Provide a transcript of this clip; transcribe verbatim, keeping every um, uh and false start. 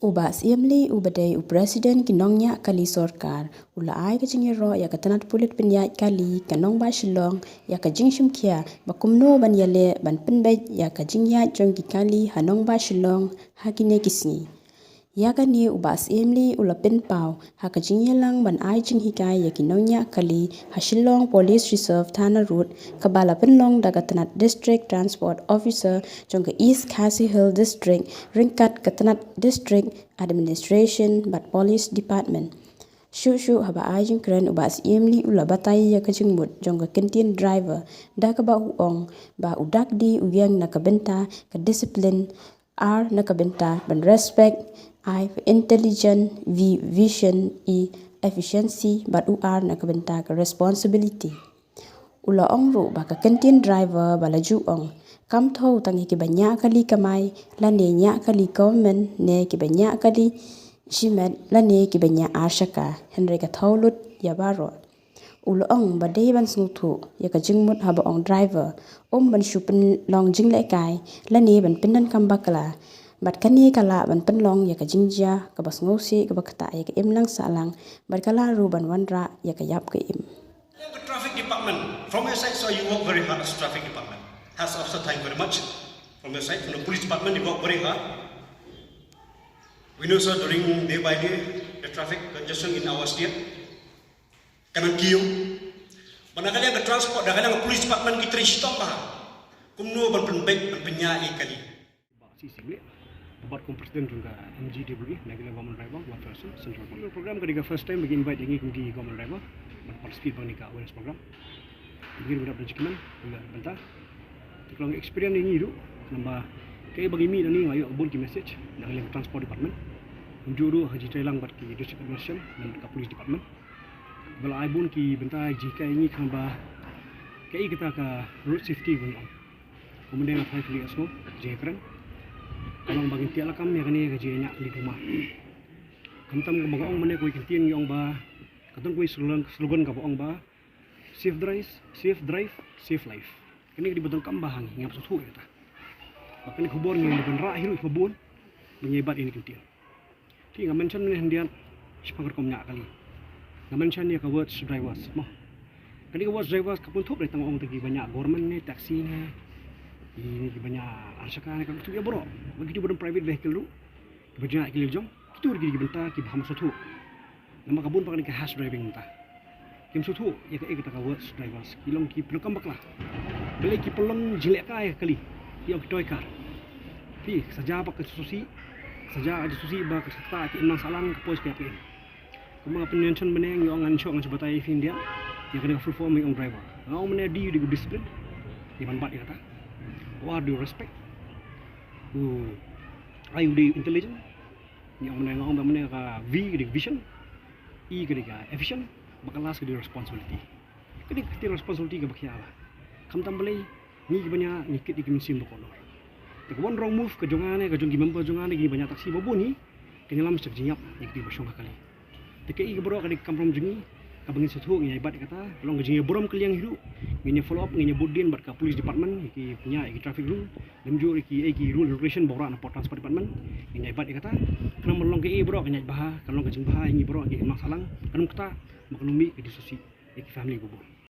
U Bah Syiem Lee uba dei u President ki nongñiah kali sorkar u la ai ka jingïaroh ïa ka tnat pulit pynïaid kali ka nongbah Shillong ïa ka jingshimkhia ba kumno ban ïaleh ban pynbeit ïa ka jingïaid jong ki kali ha nongbah Shillong ha kine ki sngi. Ïa kane u Bah Syiem Lee u la pynpaw ha ka jingïalang ban ai jinghikai ïa ki nongñiah kali ha Shillong Police Reserve Thana Road kaba la pynlong da ka tnat District Transport Officer jong ka East Khasi Hills District ryngkat ka tnat District Administration bad Police Department. Shuh shuh haba ai jingkren u Bah Syiem Lee u la batai ïa ka jingmut jong ka kyntien driver da kaba u ong ba u dak D u ïeng na ka bynta ka discipline, R na ka bynta ban respect, I intelligent, V vision, E efficiency bad u R na ka bynta ka responsibility. U la ong ruh ba ka kyntien driver ba la ju ong kam thew tang ïa kiba ñiah kali kamai lane ñiah kali government ne kiba ñiah kali shimet lane kiba ñiah arshaka, hynrei ka thew lut ïa baroh. U la ong ba dei ban sngewthuh ïa ka jingmut haba ong driver, um ban shu pynlong jinglehkai lane ban pyndonkam bakla. Bad kane ka lah ban pynlong ïa ka jingjia kaba sngewsih kaba ktah ïa ka imlang sahlang bad ka lah ruh ban wanrah ïa ka ïap ka im. The traffic department, from your side, so you work very hard as traffic department. Hats off, sir, thank you very much. From your side, from the police department, you work very hard. We know, sir, during day by day, the traffic congestion in our state. Ka nang kiew. Ba na ka liang ka transport, na ka liang ka police department ki trei shitom bha. Kumno ban pynbeit ban pynïaid ïa kali. Bah C C Blek, bad kum president jong ka M G W, na ka liang government driver, West Western Central Government. Program ka dei ka first time ba ki invite ïa ngi kum ki government driver ban participate bad ngi ka awareness program. Ngi ruh dap da jingkmen, ngi ruh bynta. Te ka long experience ïa ngi ruh, namar kaei ba ngi mih nangne nga ïoh bun ki message na ka liang ka transport department. Kumjuh ruh ha jingtreilang bad ki district administration, na ka police department. Ba la ai bun ki bynta jinghikai ïa ngi khnang ba kaei kata ka road safety ba ngi ong. Kumne nga phai kali asngo jingkren. Ka long ba ngin tiak lakam ïa kane ka jingñiah kali duma. Khamtam kaba nga ong mynne kawei ka ktien ngi ong ba, ka don kawei slogan, slogan kaba ong ba, safe drive, safe drive, safe life. Kane ka dei ba donkam bha ha ngi, ngam sngewthuh ïa kata. Ba kane ka khubor ngi dei ban rah hi ruh ïa ki ba bun ba ngi ïa bat ïa kane ka ktien. Te nga mention mynne hyndiat shaphang ka rukom ñiah kali. Nga mention ïa ka words drivers mo. Kane ka words drivers ka pynthut dei tang ong te kiba ñiah government ne taxi ne, ki, kiba ñiah arshaka ne, ka kyntu ïa baroh. Ba kito ba don private vehicle ruh, kiba ñiah ki lynti jong, kito ruh ki dei ki bynta kiba ham sngewthuh. Namar ka bun pat kane ka harsh driving mynta. Kim sngewthuh ïa kaei kata ka words drivers, ki long ki pyndonkam bakla. Balei ki pynlong jinglehkai ïa ka kali, ki ong ki toy car. Phi, saja ba ka sngewsih, saja ka sngewsih ba ka ktah ka imlang sahlang, ka poi ka ïap ka im. Kumba nga pynmention mynne, ngi ong, ngan shu, ngan shu batai ïa phi hyndiat ïa kane ka full form, ngi ong driver. Nga ong mynne D u dei u discipline, ngi ban bat ïa kata. U R u dei u respect. U I u dei u intelligent. Ngi ong mynne, nga ong ba mynne ka V ka dei vision, E ka dei ka efficient, bad ka last ka dei responsibility. Ka dei ka ktien responsibility kaba khia bha. Khamtam balei, ngi kiba ñiah ngi kit ïa ki mynsiem ba kordor. Te ka one wrong move ka jong nga ne ka jong ki member jong nga ne kiba ñiah taxi ba bun hi, kan ïalam sha ka jingïap ïa kito ba shong ha kali. Te kaei ka baroh ka dei ka kamram jong ngi, kaba ngin sngewthuh, ngin ïa bat ïa kata, ka long ka jingïaburom kylliang hi ruh. Ngin ïa follow up, ngin ïa bud dien bad ka police department, ïa ki pynïaid ïa ki traffic rule, lymjuh ïa ki, ïa ki rule regulation ba wanrah na pdeng transport department. Ngin ïa bat ïa kata. Khnang ba long kaei baroh kan ïaid bha, kan long ka jingbha ïa ngi baroh, ïa ki imlang sahlang, kan ym ktah, ba kan ym mih ka jingsngewsih ïa ki family ba bun.